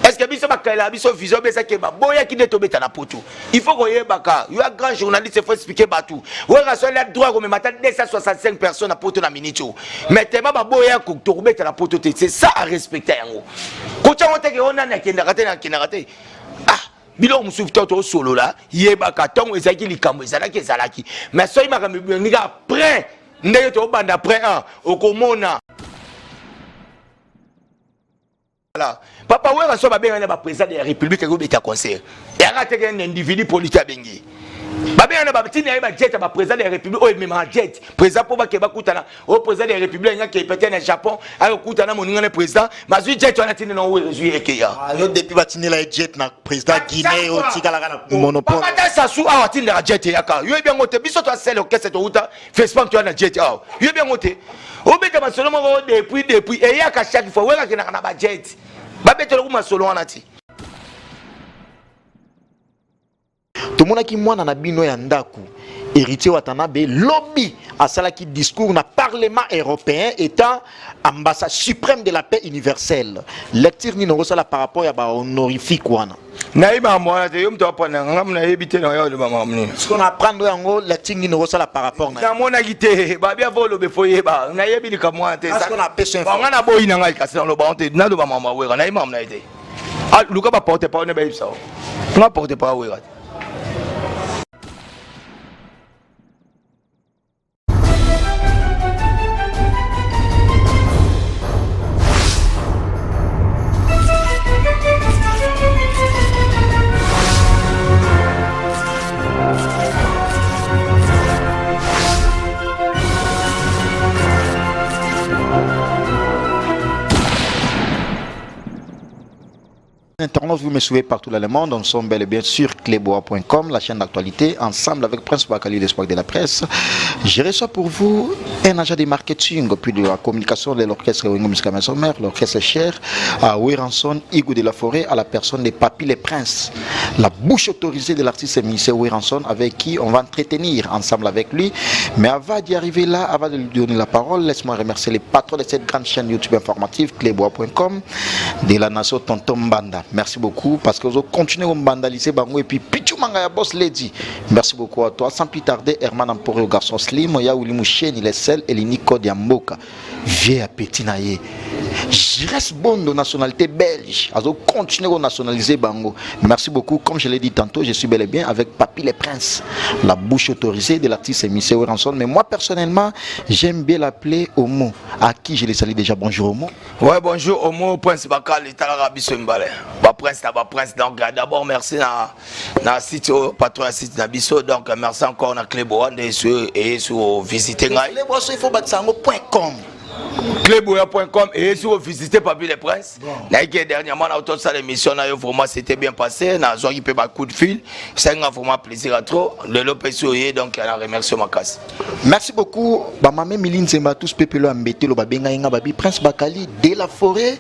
Est ce que biso bakalela biso vision obesaki baboyaki nde tobeta na poto? Il faut koyebaka, yo ya grand journaliste, faut expliquer bato. Werrason ya droit komema ata 265 personnes na poto na minute oyo, mais tema baboya tokobeta na poto te. C'est ça, à respecter yango. Kotyango teke o nani akendaka te, nakendaka te. Ah, biloko mosusu to tosolola, yebaka ntango ezalaki likambo ezalaki ezalaki, mais soki makambo ebongi après ndenge tobanda après 1 okomona. Voilà. Papa Wera so babengani na ba président de la République ekobeta concert. Yaka teke un individu politique abengi. Babengani ba tina ye ba jet ba président de la République oyo emema jet. Président po bake bakutana o président de la République ngaki peut-être na Japon ayo kutana moninga na président mazui jet wana tina na Wera zui ekeya. Ah, yo depuis batinela ye jet na président Guinée otikalaka na monopole. Papa ta sasu awa tindaka jet yaka. Yo yebi te biso to asele orchestre to uta Facebook to na jet awa. Yo yebi te. Obeta masolo moko depuis eyaka chaque fois Wera akendaka na bajet, babetela ku masolo wana ti. Tomonaki mwana na bino ya ndako Héritier Watanabe lobi asalaki discours na Parlement européen étant ambassade suprême de la paix universelle. Lecture nini okosala par rapport ya bahonorifique wana? Nayebi makambo wana te. Yo moto apana ngam, nayebi te na yo oloba makambo nini. Soki on apprendre yango, lecture nini okosala par rapport na Namonaki te. Babi avo oloba efo yeba, nayebi likambo wana te. Parce qu'on apesa Bon, nga naboyi na ngai, kasi naloba te, naloba makambo ya Wera, nayebi makambo na ye te. Ah, luka baporte parole ne bayebisa o nga porte parole Wera te. Internautes, vous me suivez partout dans le monde. Nous sommes bel et bien sur cleboa.com, la chaîne d'actualité, ensemble avec Prince Bakali, l'espoir de la presse. Je reçois pour vous un agent de marketing, puis de la communication de l'orchestre Wenge Musica Maison Mère, l'orchestre cher à Werrason, Igwe de la Forêt, à la personne de Papy le Prince, la bouche autorisée de l'artiste ministère Werrason, avec qui on va entretenir ensemble avec lui. Mais avant d'y arriver là, avant de lui donner la parole, laisse-moi remercier les patrons de cette grande chaîne YouTube informative, cleboa.com, de la nation Tonton Mbanda. Merci beaucoup parce que vous continuez à mbandaliser bango et puis Pichu Manga ya Boss Lady. Merci beaucoup à toi. Sans plus tarder, Herman Emporio garçon Slim, Ya Uli Moucheni, les sel et l'Unico Diamboka. Vieux appétit na ye. Jires Bondo, nationalité belge. Azo continuer à nationaliser bango. Merci beaucoup. Comme je l'ai dit tantôt, je suis bel et bien avec Papy le Prince, la bouche autorisée de l'artiste Missé Werrason. Mais moi, personnellement, j'aime bien l'appeler Homo, à qui je le salue déjà. Bonjour Homo. Ouais, bonjour Homo, Prince Bakali, talaka biso mbale. Ba prince na ba prince. Donc d'abord merci na site oyo, patron ya site na biso. Donc merci encore na Cleboa nde esu eyesu visiter ngai. Cleboa, il faut battre ça point com. Cleboa.com et sur visiter Papi le Prince. Nayiki dernièrement na tosala émission na yo, vraiment c'était bien passé. Nazwaki mpe ba coup de fil. Ça nga vraiment plaisir à trop. Lelo mpe si oye, donc na remercie makasi. Merci beaucoup. Ba mame Mili Nzemba tous pepelo ambetelo babenga nga babi Prince Bakali de la Forêt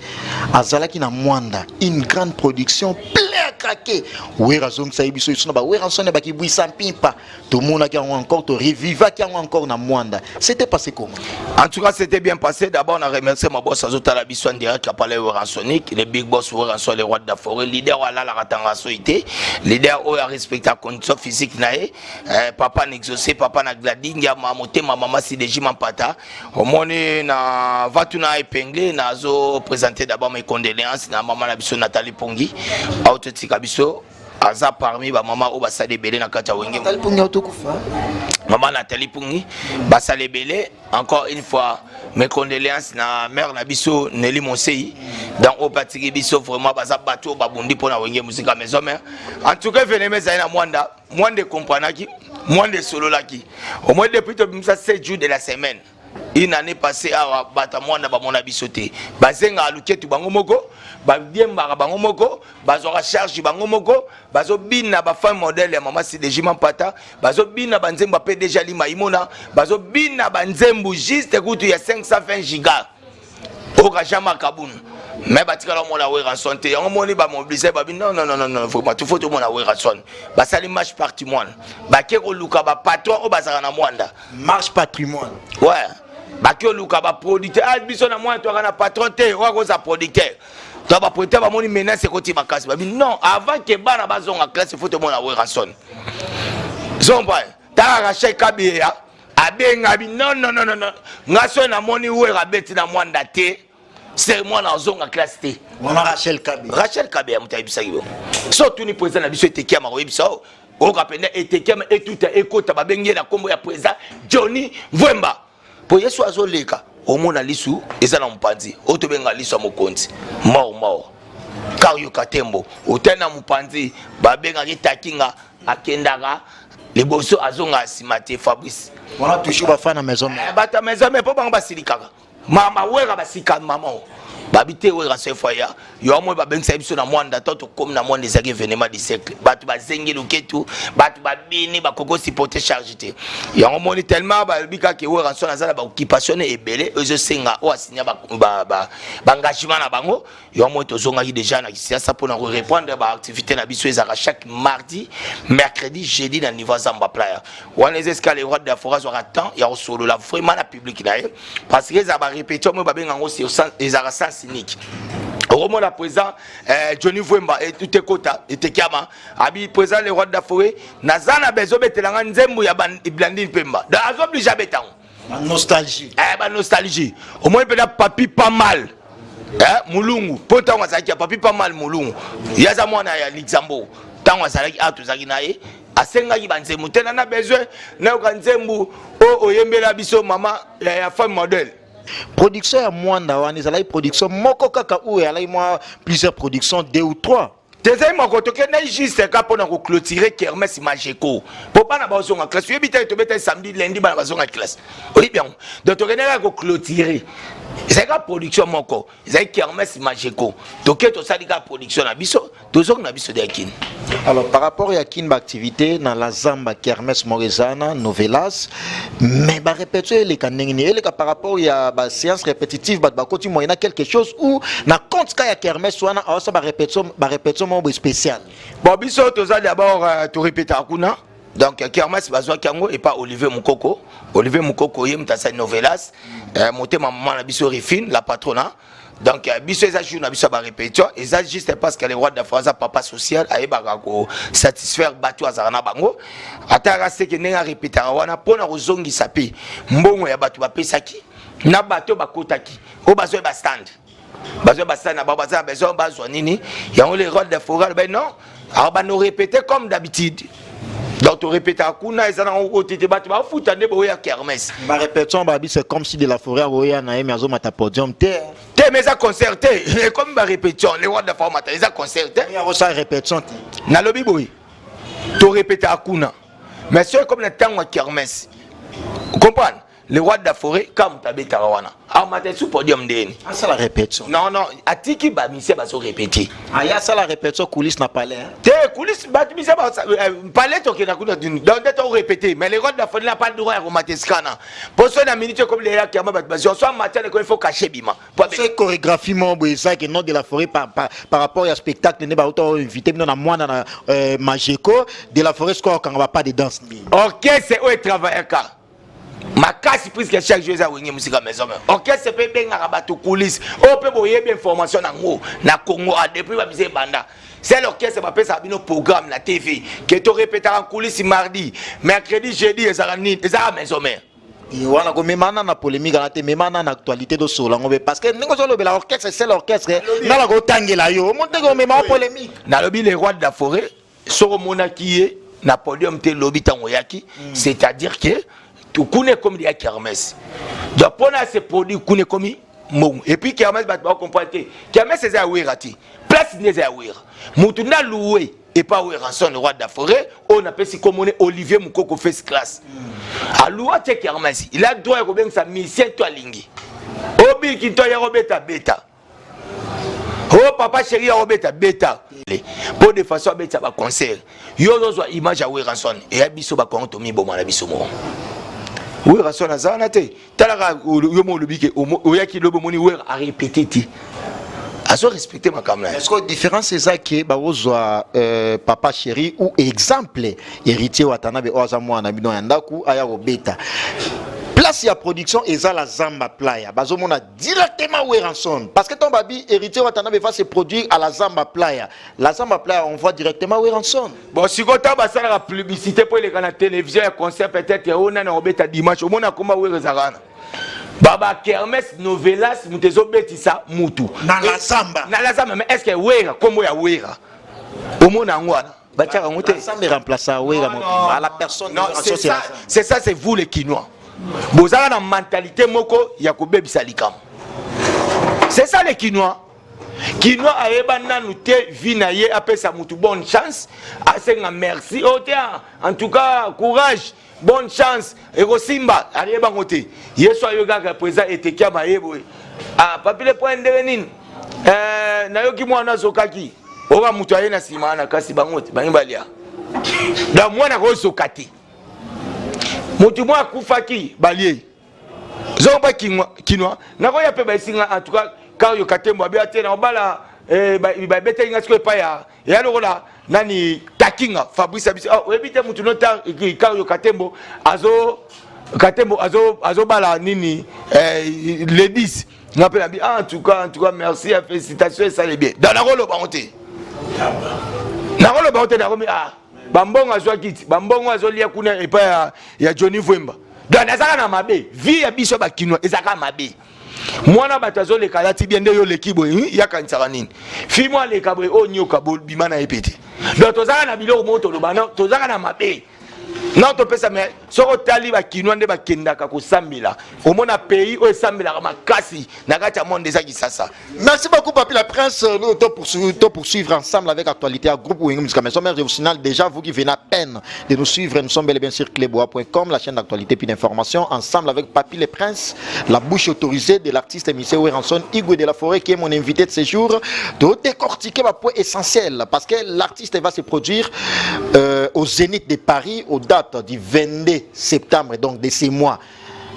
azalaki na Mwanda, une grande production plein à craquer. Wera zongisa biso biso na ba Wera sone ba kibwisa mpimpa. Tomonaki yango encore, to revivaki yango encore na Mwanda. C'était passé comment? En tout cas, c'était bien passé. D'abord, on a remercié ma boss azotala biso en direct, apale Werrasonic, le big boss Werrason, le roi de la forêt, leader oyo alalaka tanga soite, leader oyo a respecté la condition physique na ye, papa na exaucé, papa na Gladinga, ma motema mama Sideji Mampata. Omoni na vatuna épinglé nazo présenter d'abord mes condoléances na mama na biso Nathalie Pongi. Autotika biso aza parmi ba mama oyo basali ebele na kati ya Wenge. Nathalie Pongi autokufa. Mama Nathalie Pongi basali ebele. Encore une fois mes condoléances na mère na biso Nelly Monsei. Donc oyo batiki biso vraiment baza bato oyo babundi mpona Wenge Musica Maison Mère. En tout cas, événement ezali na Mwanda, Mwanda ekompranaki, Mwanda esololaki. Au moins depuis tobimisa 7 jours de la semaine une année passée awa, bato ya Mwanda bamona biso te. Bazengaka luketu bango moko, badiembaka bango moko, bazwaka charge bango moko, bazobina bafemme modèle ya mama Sideji Mampata, bazobina banzembo ya PDG Alima Imona, bazobina banzembo juste kutu ya 520 giga oka Jean-Marc Kabund, mais batikala omona Werrason te. Yango moni bamobilize babi non, non, non, non, vraiment il faut tomona Werrason. Basali marche patrimoine, bake koluka bapatron oyo bazalaka na Mwanda. Marche patrimoine. Ouais, bake koluka baproducteur. Ah, biso na Mwanda toaka na patron te oyo akoza producteur. To baproducteur bamoni menace ekoti makasi, babi non, avant ke bana bazonga classe, faut tomona Werrason. Zomba tala Rachel Kabiya abenga bi non, non, non, non, nga soki namoni Wera abeti na Mwanda te, se mwana azonga classe te. Wana Rachel Kabiya. Rachel Kabiya moto ayebisaki bo. So otuni président na biso Etekiama, koyebisa o oyoka mpenza Etekiama etuta ekota, babengi ye na nkombo ya président Johnny Vwemba, mpo yesu azoleka, omona lisu eza na mopanzi oyo tobenga lisu ya mokonzi mort mort Kario Katembo. Otali na mopanzi, babengaki Takinga, akendaka liboso, azonga nsima te, Fabrice. Wana toujours bafana Maison Mère. Bato ya Maison Mère, mpo bango basilikaka mama Wera, basika mama o babi te. Wera se fois ya yo amoi, babengisa biso na Mwanda. To tokomi na Mwanda, ezalaki événement du siècle. Bato bazengi loketu, bato babini, bakoki supporter charge te. Yango moni tellement balobi kaka Werrason aza na baoccupation ebele ezosenga oyo asinya baengagement na bango. Yango moi tozongaki déjà na Kinshasa mpona koreprendre baactivité na biso. Ezalaka chaque mardi, mercredi, jeudi na niveau ya Zamba Playa. Wana eza esika le roi de la forêt azwaka temps ya kosolola vraiment na public na ye, parce que ezala barépétition oyo babenga yango ezalaka sens unique. Okomona président Johnny Vwemba etute kota Etekiama abi: "Président le roi de la forêt, naza na besoin obetelanga nzembo ya Blandine Pemba." Donc azooblige abeta yango. Nostalgie. Banostalgie. Omoni mpenza papi pas mal, Mulungu, mpo ntango azalaki ya papi pas mal Mulungu, ye aza mwana ya Luxembourg. Ntango azalaki awa, tozalaki na ye, asengaki banzembo te: "Nana besoin nayoka nzembo oyo oyembela biso mama ya femme modèle." Production ya Mwanda wana ezalaki production moko kaka oyo ezalaki mwa plusieurs productions, deux ou trois? Tezali moko. Tokendaki juste ka mpona koclôturer kermesse Majeko, mpo bana bazonga classe. Oyebi te, tobetaki samedi, lundi bana bazonga classe, oyebi yango. Donc tokendaki kaka koclôturer. Ezali kaka production moko, ezali kermesse Majeko. Toke, tosali kaka production na biso, tozongi na biso de ya Kini. Alors, par rapport ya Kini, baactivité na la Zamba, kermesse moko eza na novelas, mais barépétition eleka ndenge nini? Eleka par rapport ya baséance répétitive, bato bakoti moyena quelque chose, ou na compte ka ya kermesse wana aosa barépétition moko boye spéciale? Bon, biso toza d'abord torépétaka kuna. Donc kermesse bazwaki yango epa Olivier Mokoko. Olivier Mokoko, ye moto asali novelas, motema mama na biso Rifine la patrona. Donc biso eza jour na biso ya barépétition. Eza juste parce que le roi de la aza papa social, ayebaka kosatisfaire bato azalaka na bango. Ataka seke ndenge arépétaka wana mpona kozongisa mpe mbongo ya bato bapesaki na bato bakotaki, oyo bazwa bastand, bazwa bastand na bango, baza na besoin bazwa nini. Yango le roi de la forêt alobai: "Non, alors bano répéter comme d'habitude." Donc torépétaka kuna, eza nango kote te, bato bafuta nde boya kermesse. Barépétition babi, c'est comme si de la forêt akoya na ye, mais azomata podium te. Te, mais eza concert te. Ekomi barépétition, le roi de la forêt mata, eza concert te. Akosala répétition te. Nalobi boye, torépétaka kuna, mais soki comme na ntango ya kermesse, comprendre, le roi de la forêt ka moto abetaka wana, amata su podium ndeni? Asala répétition. Non, atiki bamisie bazorépéter. Aya asala répétition coulisse na palais. Te, coulisse, bato misia palais, tokenda kuna donc nde torépéter. Mais le roi de la forêt n'a pas le droit ya komata esika na mpo soki na minute ekomi leyaki yama, bato bazwi so amata leko, il faut cacher bima. C'est chorégraphie moko boye ezaki nom de la forêt par rapport ya spectacle nde bauta invité bino na mwana na Majeko de la forêt, sikoyo okanga ba pas de danse ndenge? Orchestre oyo etravaillaka makasi, puisque chaque jour eza Wenge Musica Maison Mère, orchestre mpe ebengaka bato coulisse oyo mpe boyebi information nango na Congo. Depuis bamise ebanda, c'est l'orchestre bapesaka bino programme na TV ke torépétaka coulisse mardi, mercredi, jeudi. Ezalaka nini? Ezalaka Maison Mère. Wana komemana na polémique wana te, memana na actualité, tosola yango mpe, parce que ndenge ozolobela orchestre, c'est l'orchestre nga na kotangela yo, omo ndenge omema o polémique. Nalobi le roi de la forêt, soki omonaki ye na podium te lobi ntango oyaki, c'est-à-dire que kuna ekomi deya kermesse. Donc mpona se produit kuna ekomi mbongo. Et puis kermesse, bato bakocomprendre te, kermesse eza ya Wera te. Place nde eza ya Wera, motu nde aloué epa Werrason, le roi de la forêt, oyo napesi komone Olivier Mokoko first class, aloué te kermesse. Il a droit ya kobengisa musicien to alingi, obiki to aya kobeta beta, o papa chéri ya kobeta beta, mpo de façon abetisa baconcert. Yo ozozwa image ya Werrason, eya biso bakongo tomiboma na biso moko. Werrason aza wana te. Talaka yo mo olobi ke oyaki lobi, omoni Wera arépété te, azo respecte makambo na ye. Est-ce que différence eza ke bakozwa papa chéri ou exemple Héritier Watanabe, oyo aza mwana na bino ya ndako, aya kobeta? Place ya production eza la Zamba Playa. Bazomona directement Werrason. Parce que ton babi Héritier Watanabe va se produire à la Zamba Playa. La Zamba Playa, on voit directement Werrason. Bon, sikoyo ntango basalaka publicité mpo eleka na télévision ya concert, peut-être oyo nani akobeta dimanche, omona komba Wera ezalaka wana, baba kermesse novelas, moto ezobetisa mutu. Na la Zamba. Na la Zamba. Mais est ce que Wera, kombo ya Wera, omona yango wana? Batiaka yango te. Zamba remplace Wera à la personne. Non, c'est ça, c'est ça, c'est vous les Kinois. Bozala na mentalité moko ya kobebisa likambo. C'est ça les Kinois. Kinois ayeba nanu te vie na ye, apesa mutu bonne chance, asenga merci oyo te, en tout cas courage, bonne chance, ekosimba, ayebango te. Ye so ayoki kaka président etekiama ye boye, ah, Papi le Point, ndenge nini? Eh, nayoki mwana azokaki oka moto aye na nsima wana, kasi bango te bangi balia. Donc mwana akozoka te, motu moko akufaki balie zongo mpa kinwa nakoya mpe baesinga. En tout cas kayo Katembo abeya te na obala, babeteli nga sikoyo epai ya lokola nani takinga Fabrice abisi, oyebi te motu no ta kayo Katembo azo Katembo azobala nini, ladies. Nga mpe nabi, ah, en tout cas merci ya félicitation, esali bien. Donc nakoloba ngo te, nakoloba ngo te, nakomi, ah, bambongo azwaki ti bambongo azolia kuna epai ya Johnny Vwemba. Donc nazalaka na mabe, vie ya biso bakinois ezalaka mabe. Mwana bato azoleka, alati bien, nde yo oleki boye, yakanisaka nini? Fi mo aleka boye, oyo nyoka bima na ye pe te. Donc tozalaka na biloko moko toloba, no tozalaka na mabe non topesa. Mais soki otali bakinois nde bakendaka kosambela, omona pays oyo esambelaka makasi na kati ya monde eza Kisasa. Merci beaucoup, Papi la Prince. Nous allons poursuivre ensemble avec actualité à groupe Wenge Musica Maison Mère. Je vous signale déjà, vous qui venez à peine de nous suivre, nous sommes bel et bien sur cleboa.com, la chaîne d'actualité puis d'information, ensemble avec Papi le Prince, la bouche autorisée de l'artiste Missé Werrason, Igwe de la Forêt, qui est mon invité de ce jour, de décortiquer ma point essentiel, parce que l'artiste va se produire au Zénith de Paris, aux dates du 22 septembre, donc de ces mois,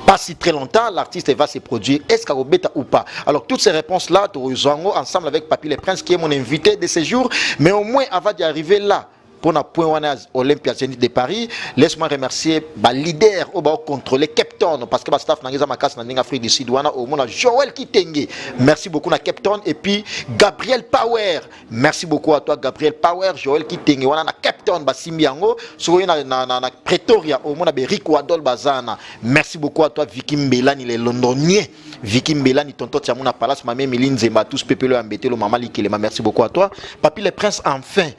pas si très longtemps, l'artiste va se produire. Est-ce qu'akobeta ou pas? Alors, toutes ces réponses-là, nous ensemble avec Papi le Prince, qui est mon invité de ce jour. Mais au moins, avant d'y arriver là, pour la point wana Olympia Zénith de Paris, laisse-moi remercier ba leader oyo ba contrôler Cape Town, parce que ba staff na ngeza makasi na ndenge Afrique du Sud wana, au mona Joël Kitenge. Merci beaucoup na Cape Town. Et puis Gabriel Power, merci beaucoup à toi Gabriel Power, Joël Kitenge wana na Cape Town, basimbi yango. Soki na Pretoria, au mona Beric Wadol Bazana. Merci beaucoup à toi Vicky Mbelani, les Londoniens. Vicky Mbelani, tonton Tiamuna Palace, Mamé Meline Zemba, tous Pepelo Ambetelo, Mama Likelema, merci beaucoup à toi. Papi le Prince, enfin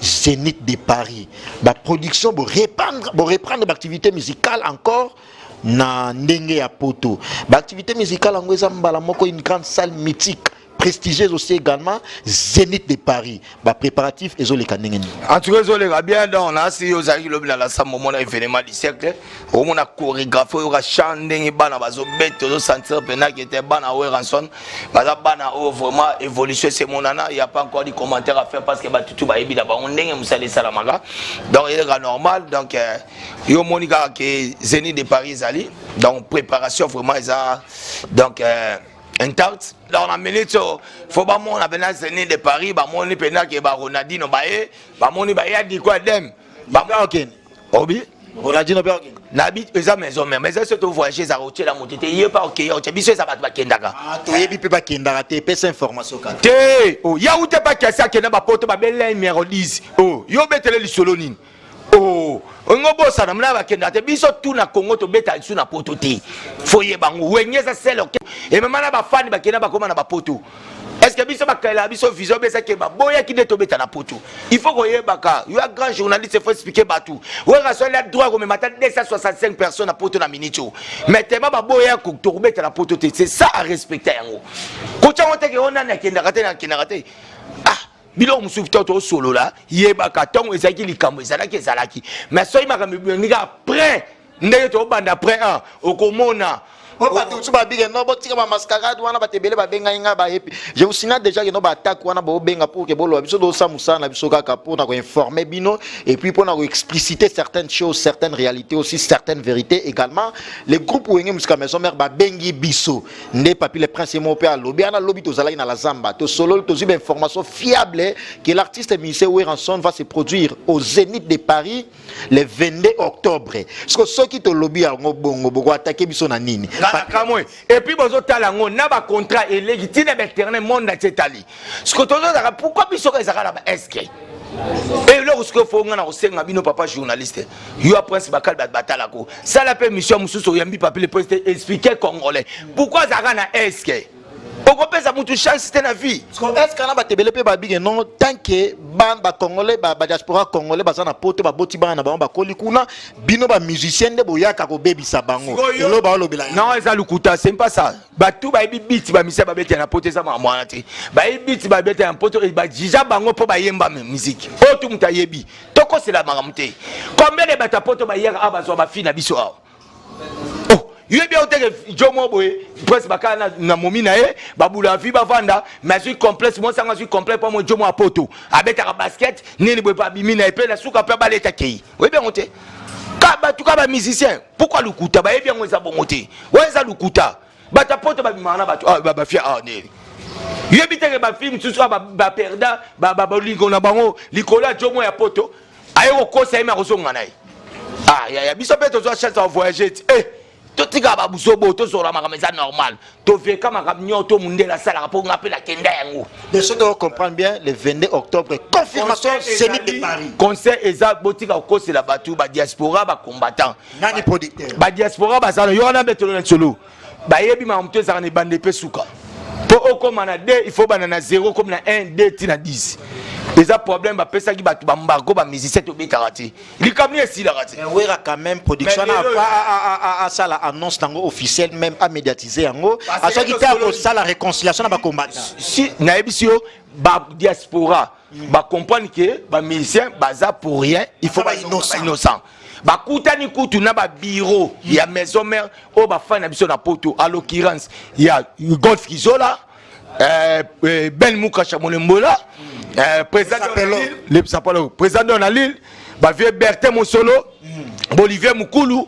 Zénith de Paris. Ba production pour reprendre l'activité musicale encore na ndenge ya poto. Ba activité musicale yango eza mbala moko une grande salle mythique, prestigieuse aussi également, Zénith de Paris. Ba préparatif ezoleka ndenge nini? En tout cas ezoleka bien. Donc nasi ozalaki lobi na lasambo, omona événement du siècle, omona chorégraphie, oyoka chant ndenge bana bazobeta, ozosentir mpenaki ete bana Werrason baza bana oyo vraiment évolution esemonana. Y a pas encore du commentaire à faire, parce que batutu bayebi na bango ndenge mosala esalamaka. Donc ezalaka normal. Donc yo omoni kaka ke Zénith de Paris ezali, donc préparation vraiment eza donc intact. Donc na minute oyo fo bamona mpena Zénith de Paris, bamoni mpena ke baronaldino baye, bamoni baye adiko adem. Okende. Obi. Ronaldino mpe okende. Nabi eza maison mère, mais eza so tovoyage, ezaka otiela moto te, ye mpa okeye otia biso, eza bato bakendaka. Toyebi mpe bakendaka te, epesa information kaka. Te, o yawu te, bakasi akenda bapoto babele numéro 10 o yo obetele lisolo nini o ongo bosana mna bakendaka te. Biso tu na Congo tobeta lisu na poto te, fo yeba ngo Wenge eza sele emema na bafani bakenda bakóma na bapoto. Est ce que biso bakalela biso vision obesaki baboyaki nde tobeta na poto? Il faut koyebaka, yo ya grand journaliste, faut expliquer bato. Werrason ya droit komema ata 265 personnes na poto na minute oyo, mais tema baboya tokobeta na poto te. C'est ça à respecter yango, kotyango teke o nani akendaka te, akendaka te. Ah, biloko mosusu to tosolola, yebaka ntongo ezalaki likambo ezalaki, mais soki makambo ebongi après ndenge tobanda après 1 okomona. Bato mosusu babike no botika bamascarade wana, bato ebele babengai ngai bayepi. Je vous signale déjà que no baattaque wana bobenga pour que boloba, biso tosala mosala na biso kaka mpona koinformer bino et puis mpona koexpliciter certaines choses, certaines réalités aussi, certaines vérités également. Le groupe Wenge Musica Maison Mère babengi biso nde Papi le Prince ye moko mpe alobi wana. Lobi tozalaki na la zamba, tosololi, tozwi bainformation fiable que l'artiste musicien Werrason va se produire au Zénith de Paris le 22 octobre. Siko soki tolobi yango bongo, bokoattaquer biso na nini? Kamwe. Et puis bozotala yango na bacontrat eleki ntina bainternet, monde atie etali. Siko tozozaka pourquoi biso ka ezalaka na ba eske eloko. Sikoyo fo nga na kosenga bino, papa journaliste, yo ya Prince Bakali, bato batalako, sala mpe mission mosusu, oyambi Papi le Prince te, explique Congolais pourquoi azalaka na eske okopesa mutu chance te na vie. Est ce que na bato ebele mpe babike non, tant que bacongolais, badiaspora congolais baza na poto, baboti bana na bango, bakoli kuna, bino bamusicien nde boyaka kobebisa bango? Elo baolobela. Non, eza lukuta, c'est pas ça. Bato bayebi biti bamisia babetela na poto, eza makambo wana te. Bayebi biti babetela na poto, bajija bango mpo bayemba musique oyo tu moto ayebi. Tokosela makambo te. Combien de bato ya poto bayaka awa, bazwa bafille na biso awa? Oh, yoyebi yango teke jo moko boye, Prince Bakala na momi na ye babula vi bavanda, mais azwi complexe, mwasi yango azwi complexe mpo mo jo mo ya poto abetaka basket nini boye, mpe abimi na ye mpe na suka mpe abaleta kei. Oyebi yango te ka bato ka bamusicien. Pourquoi lukuta? Bayebi yango eza bongo te, oyo eza lukuta. Bato ya poto babimaka na bato bafia awa nini? Yoyebi teke bafille mosusu awa baperda balingo na bango likolo ya jo mo ya poto, aye kokosa ye, me akozonga na ye. Ah yaya, biso mpe tozwa chance ya voyage ti eh, totika babuzobo, tozola makambo eza normal, toveka makambo nyonso to mundele asalaka mpo nga mpe nakenda yango. De ce que comprendre bien, le 22 octobre, confirmation, Zénith de Paris. Concert eza, botika kokosela bato, badiaspora, bacombattant. Nani producteur? Badiaspora bazala yo wana, betolo na nsolo, bayebi makambo to ezalaka na ebande mpe suka. Mpo okóma na 2, il faut banda na 0, comme na 1, 2 ti na 10. Eza problème bapesaki bato bambargo, bamusicien tobetaka te, likambo nini esilaka te. Wera quand même production na asala annonce nango officielle, même amédiatiser yango, asoki te akosala réconciliation na bacombattant. Si nayebisi yo, badiaspora bacomprendre que bamusicien baza pour rien, il faut innocent. Bakutani kutu na babiro ya Maison Mère oyo bafani na biso na poto, à l'occurrence ya Golf Kizola, Ben Mukasha Molembola, président président na Lille, bavieux Bertin Mosolo, Bolivier Mukulu,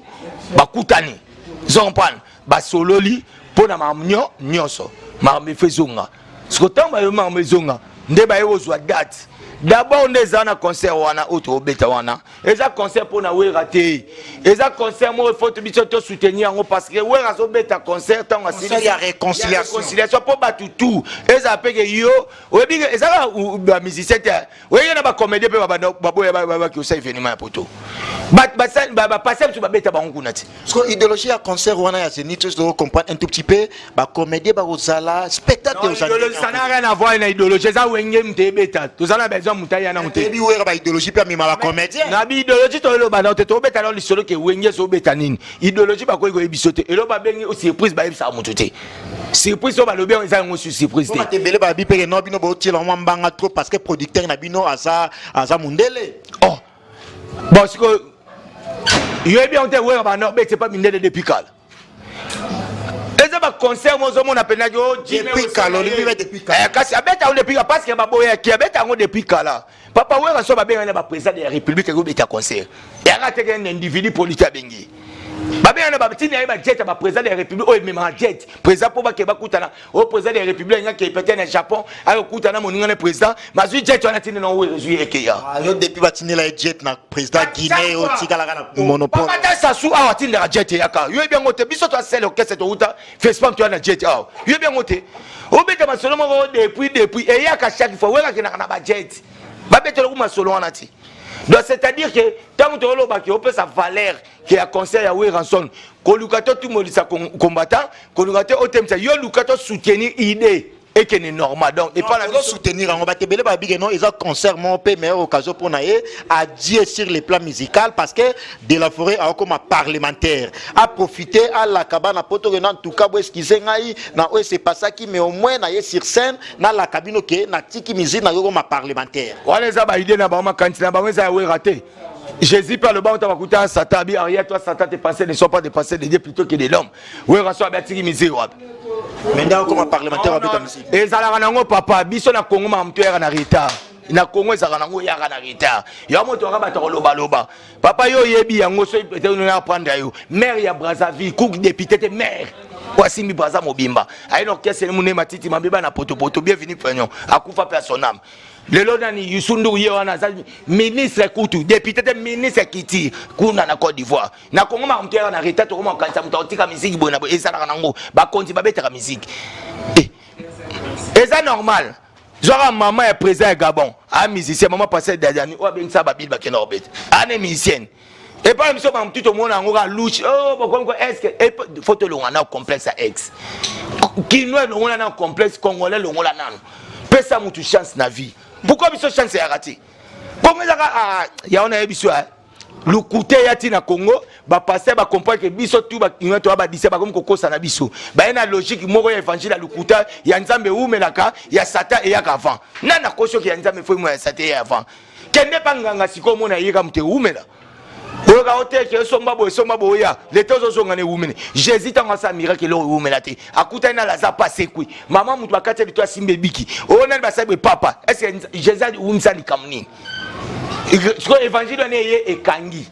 bakutani, zo comprendre, basololi mpo na makambo nyonso. Makambo efo ezonga. Siko ntango bayo makambo ezonga nde baye kozwa date. D'abord nde eza na concert wana oyo tobeta wana, eza concert mpo na Wera te, eza concert moko efo biso tosoutenir yango, parce que Wera azobeta concert ntango ya réconciliation mpo bato tout ezala peke. Yo oyebi, ezaka bamusicien te, oyebi na bacomédien mpe baboya baki osala événement ya poto, bapase biso babeta bango kuna te. Parce que idéologie ya concert wana ya Zénith, to comprendre un tout petit peu, bacomédien bakozala, spectacle. Ça n'a rien à voir na idéologie. Eza Wenge moto ebeta, toza na besoin moto aya nango te. Ebi Wera baidéologie mpe amema bacomédien. Na biidéologie toyeloba nao te, tobeta nao lisolo ke Wenge ezobeta nini. Idéologie bakoki koyebi biso te. Elo babengi surprise, bayebisaka moto te surprise oyo balobi yango eza yango su surprise te. Bato ebele babi peke no bino botiela mwa mbanga trop, parce que producteur na bino aza mundele. Oh bon, sikoyo yoyebi yango te. Wera bana obeti epa mindele depuis kala, eza baconcert mo ozomona mpenaki. Kasi abeta yango depuis kala, parce que baboyaki abeta yango depuis kala. Papa Wera so babengani na baprésident de la République, ekobeta concert yaka teke na individu politique abengi, babengana batina ye bajet ya baprésident de la République oyo ememaka jet président mpo bake bakutana. Oyo président de la République alingaki peut-être na Japon, ayokutana moninga na président, mazwi jet wana, tindi na oyo ezwi ekeya. Yo depuis batindela ye jet na président Guinée, otikalaka na monopole. Papa Sasu awa atindaka jet eyaka, yoyebi yango te. Biso toasele orchestre, touta Fespam, toya na jet awa, yoyebi yango te. Obeta masolo moko depuis eyaka chaque fois, wekakendaka na bajet, babetelaku masolo wana ti. Donc c'est à dire que ntango toolobaki opesa valeur ke ya concert ya Werrason, koluka totumolisa combattant, koluka te otemisa yo, luka to soutenir idée ekende normal. Donc epa na soutenir yango, bato ebele babike non, eza concert moko mpe meilleure occasion mpo na ye adie sur le plan musical, parce que de la Forêt akokoma parlementaire, aprofite alaka bana poto ke en tout cas bo excuse ngai na oyo esepasaki, mais au moins na ye sur scène nalaka bino ke natiki musique, nakokoma parlementaire. Wana eza baidée na bango, makanisi na bango, eza ya Wera te. Jésus mpe aloba ota bakuta Satan abi arrière toi Satan, tes pensées ne sont pas des pensées de Dieu plutôt que de l'homme. Werrason abi atiki musique wapi? Mais ndako koma parlementaire abeta musique. Ezalaka nango papa, biso na Congo makambo toyaka na retard. Na Congo ezalaka nango eyaka na retard. Yo moto aka bato kolobaloba. Papa yo oyebi yango soki peut-être on apprendre yo. Maire ya Brazzaville, cook député te maire. Oyo asimbi Brazza mobimba. Aye na orchestre mune matiti mabeba na potopoto bienvenue pagnon. Akufa pe à son âme. Lelo nani Youssou N'Dour ye wana aza ministre kutu député te ministre kiti kuna na Côte d'Ivoire. Na Congo makambo toyaka na retard, tokoma kokanisa moto akotika musique boye na boye, ezalaka nango bakonzi babetaka musique. Eh, eza normal. Zwaka mama ya président ya Gabon a musicien, mama Pasteur Dadiani oyo abengisa babili bakenda kobeta ane musicienne. Epai na biso bamutu tomona yango kaka louche. Oh, bokomi ko est-ce que faut tolonga na complexe ya ex kinois, elongola na complexe congolais, longola nano, pesa mutu chance na vie. Pourquoi biso chance eyaka te? Kongo ezaka yango nayebi biso lukute eya ti na Congo. Bapasteur bacomprendre ke biso tu bakinois toya badise, bakomi kokosa na biso, baye na logique moko ya évangile ya lukuta ya Nzambe ewumelaka, ya Satan eyaka avant. Nani akosi oke ya Nzambe fo ya Satan eya avant? Kende mpa nganga sikoyo, omona eyeka moto ewumela, oyoka oteke esomba boye, esomba boye, oya leta ozozonga na ewumele. Jésus ntango asala miracle, eloko ewumela te. Akutani na Lazare mpe asekwi. Mama moto bakati ya lito asimba ebiki. Oyo nani basali boye papa? Est ce que Jésus awumisa likambo nini? Sikoyo évangile wana eye ekangi,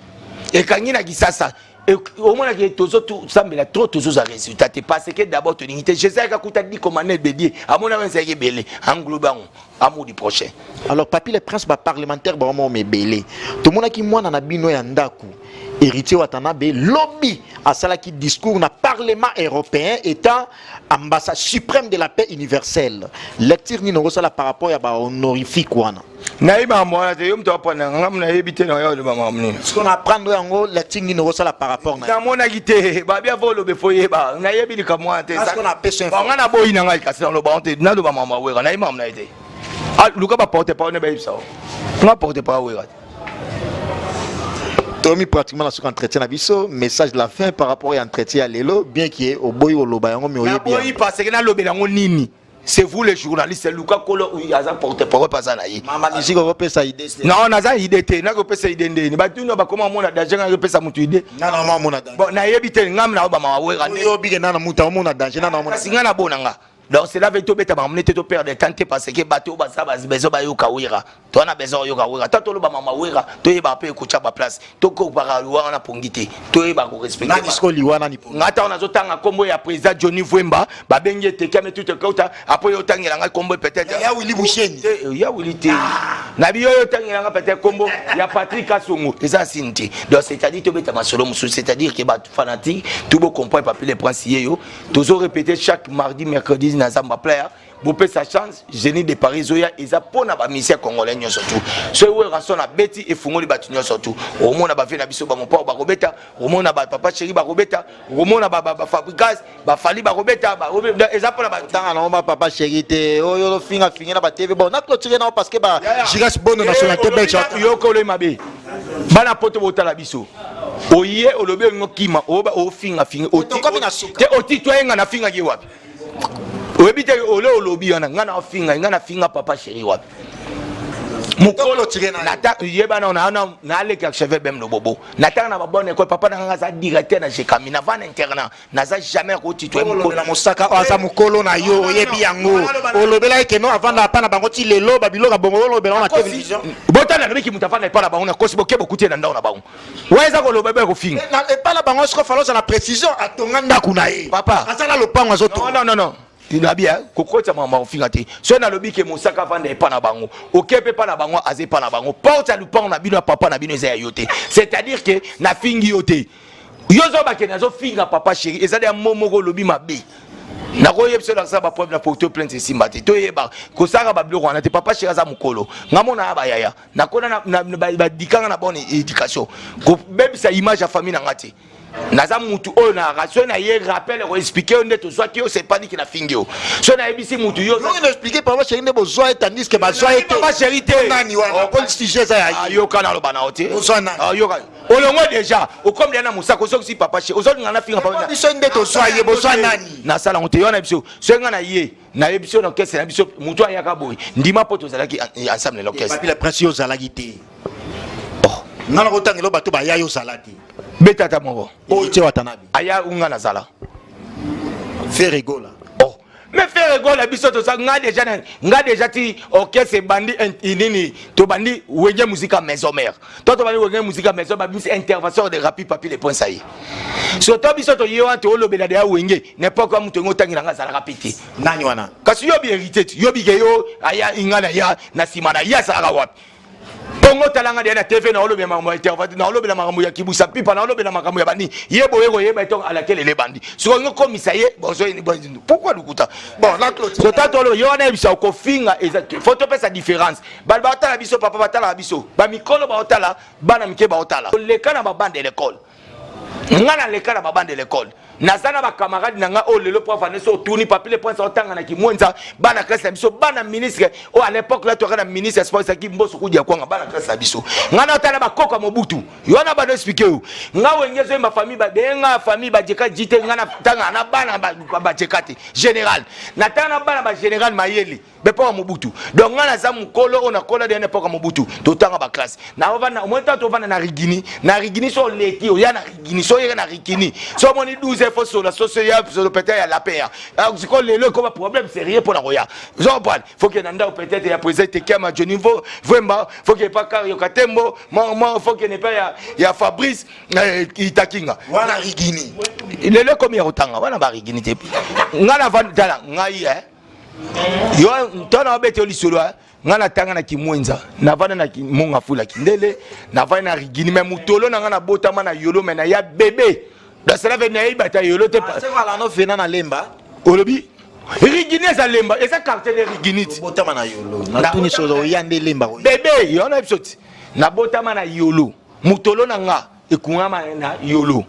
ekangi na Kisasa. Omonaki tozosambela trop, tozozwa résultat te parce que d'abord tolingi te. Jésus ayaka kuta 10 commandements ebedie, amonaka ezalaki ebele, englobe yango, amour du prochain. Alors Papi le Prince, baparlementaire bango mebele, tomonaki mwana na bino ya ndako Héritier Watanabe lobi asalaki discours na Parlement européen étant ambassade suprême de la paix universelle. Lecture nini okosala par rapport ya bahonorifique wana? Nayebi makambo wana te. Yo moto apana ngamu, nayebi te na oya oloba makambo nini. Ce qu'on apprendre yango, lecture nini okosala par rapport na Namonaki te. Babi avo oloba efo yeba, nayebi likambo wana te. Parce qu'on apesa Bon, nga naboyi na ngai, kasi naloba ngo te. Naloba makambo awera, nayebi makambo na ye te. Luka baporte parole ne bayebisa o nga porte parole awera te. Tomi pratiquement na suka entretien na biso. Message de la fin par rapport ya entretien ya lelo, bien que oboyi oloba yango, mais oyebi Naboyi yango. parce que nalobela yango nini? C'est vous les journalistes, luka kolo oyo aza porte parole mpe aza na ye. Mama musique, okopesa idée te? Non, naza idée te. Nakopesa idée ndeni? Batuna bakoma mona danger, nga nakopesa motu idée? Nana ma omona danger. Bon, nayebi te, ngam na obama wawera. Oyo obike nana mutu omona danger, nana omona. Kasi ngai nabona nga. Donc cela veut tobeta makambo nete toperdre temps te parce que bato oyo baza besoin bayoka Wera, toza na besoin oyoka Wera. Ta toloba mama Wera, toyeba mpe ekotya baplace, tokopaka liwa wana pongi te, toyeba korespecte. Nani sikoyo liwa nani po? Nga ntango nazotanga nkombo ya président Johnny Vwemba, babengi eteki ame tutu ekauta apo yo otangela ngai nkombo peut-être Ya Willy Busheni. Te, ya Willy te. Nabi yo otangela nga peut-être nkombo ya Patrick Kasongo, eza sini te. Donc c'est-à-dire tobeta masolo mosusu, c'est-à-dire ke bato fanatique tout bocomprendre Papi le Prince ye yo. Tozo répéter chaque mardi, mercredi na Zamba Playa. Bopesa chance, Génie de Paris ezoya, eza mpona bamusicien congolais nyonso tu. Soki Werrason abeti, efungoli bato nyonso tu. Omona bavie na biso bamopao bakobeta, omona bapapa chéri bakobeta, omona bafabricas bafali bakobeta, eza mpona bato. Tanga nango ba papa chéri te oyo ofinga finga na batv. Bon, na clôture nango parce que ba Giras Bono nationalité belge. Yoka, oloyi mabe. Bana poto botala biso, oye olobi olingo kima ofinga finga. Tokomi na suka. Te, otitwa ye nga nafingaki ye wapi? Oyebi te ole olobi wana nga na ofinga, nga nafinga papa chéri wapi? Mokolo Tire na yo. Yeba na naleki archevêque Bem Lobobo, natanga na babonne école. Papa na nga aza directeur na Gécamines, nava na internat, naza jamais akotitwa. Olobela mosaka oyo aza mokolo na yo, oyebi yango, olobela eke no avanda apa na bango ti lelo babiloko bongo, olobela ngo na télévision. Botala, nabiki moto afanda epa na bango, nakosi boke bokuti ye na ndako na bango wa eza koloba ebe kofinga. Epa na bango siko falo ozala précision, atonga ndako na ye. Papa. Aza na lopango, azotonga. Non, non, non, nabi kokotisa makambo ya kofinga te. Soki nalobi ke mosaka avanda epa na bango, oke mpe epa na bango, aza epa na bango. Porte ya lupango na bino, ya papa na bino, eza ya yo te. C'est-à-dire ke nafingi yo te. Yo ozobake nazofinga papa chéri, ezali ya mo moko olobi mabe. Nakoyebisa olakisa bapreuve na porte plainte, esimba te. Toyeba kosalaka babiloko wana te. Papa chéri aza mokolo, nga mona ya bayaya, nakona badikanga na bonne éducation, kobebisa image ya famille na nga te. Naza mutu oyo na soki na ye rappel koexpliquer yo nde tozwaki yo, c'est pas dit ke nafingi yo. Soki nayebisi mutu yo Yoki na expliquer papa chéri nde bozwa ye, tandis que bazwa ye te. Papa chéri te. Nani wana po sujet eza ya ye? Yoka, naloba na yo te. Ozwa nani? Ah, yoka, olongo déjà okomi deja na mosaka, ozokisi papa chéri, ozolinga nafinga papa. Biso nde tozwa ye, bozwa nani? Nasala yango te. Yo na biso, soki nga na ye nayebi biso na orchestre na biso, motu ayaka boye, ndima mpo tozalaki ensemble na l'orchestre. Papi le Prince, yo ozalaki te. Oh. Nga na kotangela bato baya yo zala te. Beta ata moko. Oyo tie Watanabe. Aya unga na zala. Ferre Gola. Oh. Mais Ferre Gola biso toza nga déjà na nga déjà ti orchestre ebandi nini tobandi Wenge Musica Maison Mère. To tobandi Wenge Musica Maison ba biso intervention de Rapi Papi le Prince aye. Surtout biso to yewa to lobela de Wenge n'importe quoi mutu ngo tangela nga zalaka pete. Nani wana? Kasi yo bi hérité yo bi ke yo aya inga na ya na sima na ya zalaka wapi? Bongo tala nga deya na TV na olobela makambo ya intervention na olobela makambo ya kibusa pipa na olobela makambo ya bani ye boye koyeba etonga alakelele bandi sikoyo ngo komisa ye bozo pourquoi lukuta bon na clôture so tata olo ye wana yebisa kofinga eza faut topesa différence bato baotala biso papa batalaka biso bamikolo baotala bana mike baotala oleka na babande ya l'école nga naleka na babande de l'école naza na bacamarade na nga oyo lelo po avande so otuni papi le prince otanga na kimwenza bana classe na biso bana ministre oyo à l'époque la toyaka na ministre ya sport ezalaki mboso kudia kwanga bana classe na biso nga na otala bakoko ya mobutu yo wana bando explike yo nga wenge ezoyemba famille babenga famille bajeka jite nga natanga na bana bajeka te général natanga na bana ba général mayele bepoka ya mobutu donc ngai naza mokolo oyo nakola deya na epoka ya mobutu totanga baklasse naovanda omoni ntango tovanda na rigini na rigini so oleki oya na rigini so oyeka na rigini so omoni 12 fo sola soso ya solo peut-être ya lapin ya ah, sikoyo lelo ekoma problème sérieux mpo na koya ozo comprendre faut ke na ndako peut-être ya président tekiama johnny vwemba faut ke epa kario katembo faut ke nepa ya fabrice eh, itakinga wana rigini lelo ekomi ya kotanga wana barigini te ngai navanda tala ngai eh. yo ntango nabeta yo lisolo eh, ngai natanga na kimwenza navanda na monga fula kindele navanda na rigini me motolo na ngai nabotama na yolo me naya bebe donc cela veut nayebi ata yolo te ah, fena na lemba olobi rigini eza lemba eza quartier de rigini ti botama na yolo natuni solo oya nde lemba bebe yo na biso ti nabotama na yolo motolo na nga ekungama na yolo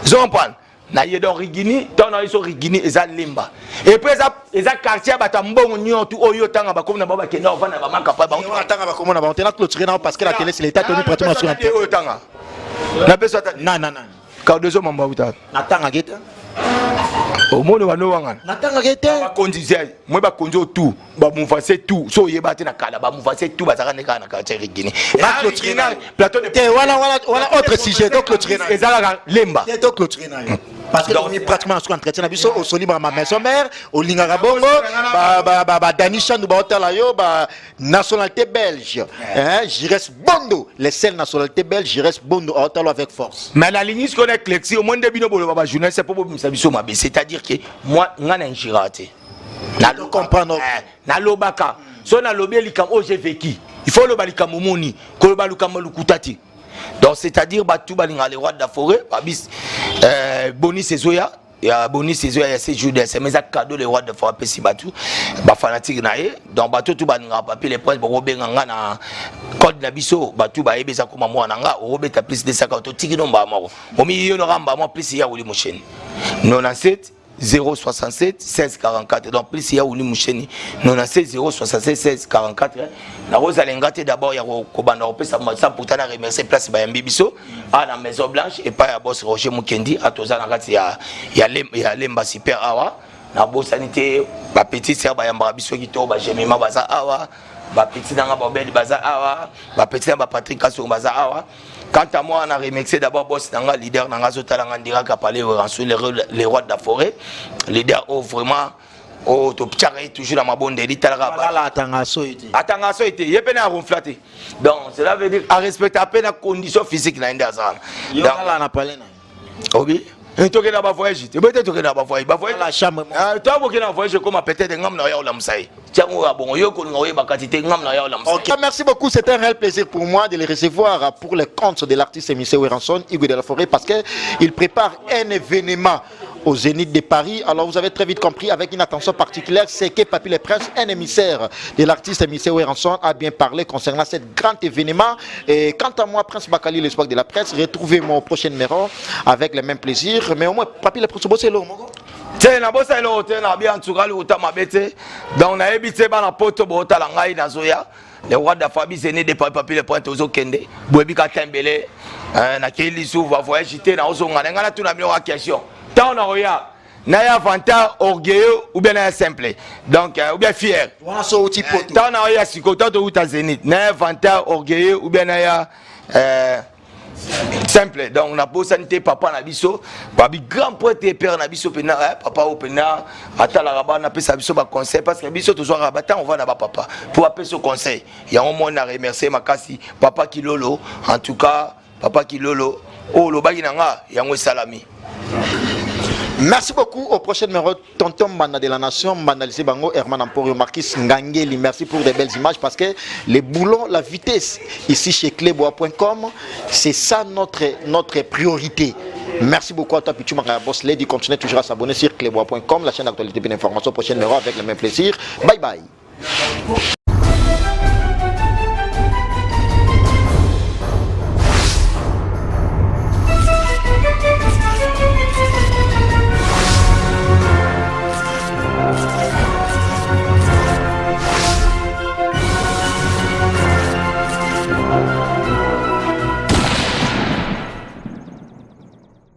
ozo comprendre na ye donc rigini ntango na biso rigini eza lemba epuis eza, eza quartier ya bato ya mbongo nyonso oyo otanga bakomi na bango bakenda kovanda bamakapa bango bakomo na bango te na clôturer nao parce que la télé c'est l'état tenu pratiquement sur oyo otanga napesa ata na na na cardozo mambo auta natangaki te omoni bano wangana natangaki te bakonzi moi bakonzi oyo tout bamouvance tout so oyeba te na kala bamouvance tout bazalaka nde kaka na quartier rigini plateau te wana wana wana autre sujet to clôturer na eza kaka lemba te to clôturer na yo parce que tokomi pratiquement na suka entretien na biso osoli ba ma maison mère olingaka bongo ba Dani Chandu baotala yo ba nationalité belge hein Jires Bondo les seules nationalité belge Jires Bondo aotala avec force mais nalingi sikoyo na éclairci omoi nde bino boloba ba journaliste mpo bobimisa biso mabe c'est-à-dire que moi ngai na injira te comprendre eh, nalobaka so nalobi likambo oyo j'ai vécu il faut oloba likambo omoni koloba likambo lokuta te donc c'est-à-dire bato balingaka le roi de la forêt babis euh, bonis ezoya ya bonis ezoya ya 7 jours de semaine eza cadeau le roi de forêt apesi bato bafanatike na ye donc bato tu balingaka papier le prince bokobenga nga na code na biso bato bayebi eza koma mwana na nga okobeta plus 240 totiki no mbaa moko omiyonoka mbaa moko plus ya woli mosheni 97 067 16 44 donc plus ya wuli musheni 97 067 16 44 nakozala nga te d'abord ya kobanda kopesa sans pourtant na remercier place bayambi biso a na maison blanche epai ya boss roger mukendi atoza na kati ya, ya, ya lemba super awa nabosani te bapetit sœur bayambaka biso kitoko bagemima baza awa bapetit nanga babeli baza awa bapetit na bapatrik kasongo baza awa Quant à moi, on a remercié d'abord boss nanga leader nanga zotala nga ndiraka palais Rançon le roi de la forêt leader oh vraiment oh to tiaka ye toujours na mabondeli talaka balala atanga soyi te atanga soyi te ye pe na ronfla te donc cela veut dire a respecter pe na condition physique na ye nde aza yo na palais na obi eh, tokende na bavoyage te boye te tokende na bavoyage bavoyage na voyage ekoma peut-être ngam na ya olamusa ye tiango ya bongo yo kolinga oyeba kati te ngam na ya olamusa Ok, merci beaucoup. C'est un réel plaisir pour moi de les recevoir pour le compte de l'artiste Missé Werrason, Hugo de la Forêt, parce qu'il prépare un événement au Zénith de Paris. Alors vous avez très vite compris, avec une attention particulière, c'est que Papy le Prince, un émissaire de l'artiste Missé Werrason, a bien parlé concernant cet grand événement. Et quant à moi, Prince Bakali, l'espoir de la presse, retrouvez mon prochain numéro avec le même plaisir. Mais au moins, Papy le Prince, c'est l'eau. te nabosa eloko te na bi antuka lokuta mabe te donc nayebi te bana poto bootala ngai nazoya le roi de fabi zene de papi papi le pointe ozokende boyebi kata ebele eh, nakei lisusu bavoyage te naozonga na ngai natuna bino ka question ntango nakoya naya vantard orgueilleux ou bien naya simple donc euh, ou bien fier ntango nakoya sikoyo ntango touta zénith naya vantard orgueilleux ou bien naya euh, Simple. Donc nabosani te papa na biso, babi grand prêtre, père na biso mpena, eh, papa oyo mpena atalaka bana, apesa biso baconseil, parce que biso tozwaka batango ovanda bapapa mpo apesa conseil. Yango moi na remercier makasi papa Kilolo. En tout cas, papa Kilolo, oyo olobaki na nga, yango esalami. Merci beaucoup. Au prochain numéro, Tonton Mbanda de la Nation, Mbanda Lissé Bango, Herman Emporio, Marquis Ngangeli. Merci pour des belles images parce que les boulons, la vitesse, ici chez cleboa.com, c'est ça notre priorité. Merci beaucoup à toi, Pichu Mangaya Boss Lady. Continuez toujours à s'abonner sur cleboa.com, la chaîne d'actualité et d'information. Prochain numéro avec le même plaisir. Bye bye.